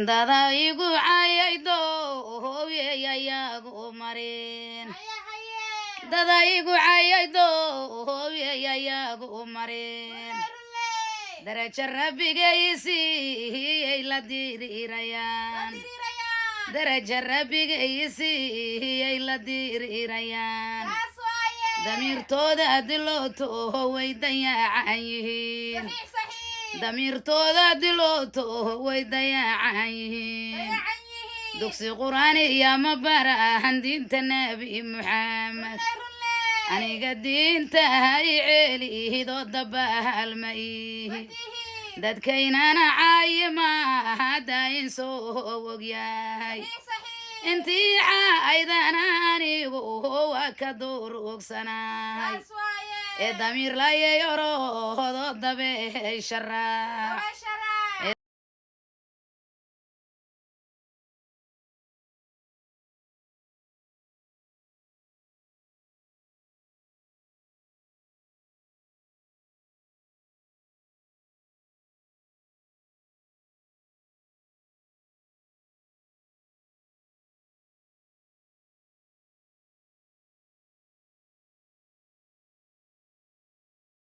Dada igu cayaydo hooyeyayagu mareen. Haye haye. Dada igu cayaydo hooyeyayagu mareen. Runley. Darajo rabbigaysiiyey la diriirayaan. Diriirayaan. Darajo rabbigaysiiyey la diriirayaan. Saas waaye. Damiirtooda dilooto way dayaacan yihiin. Saxiix saxiix. Damiirtooda dilooto way dayaacan yihiin. Dayacan yihiin. Dugsi Qur'aan iyo ma barahan diinta Nebi Muxamed. Runley runley. Aniga diinta hay ceelihidoo dabaalma ihi. Matihi. Dadkaynana caayi maaha daayin soo ogyahay. Saxiix saxiix. Intii caaydana anigu waa ka durugsanahay. Saas waaye. Ee damiir layayorodo dabeey sharaac. Dabeesha.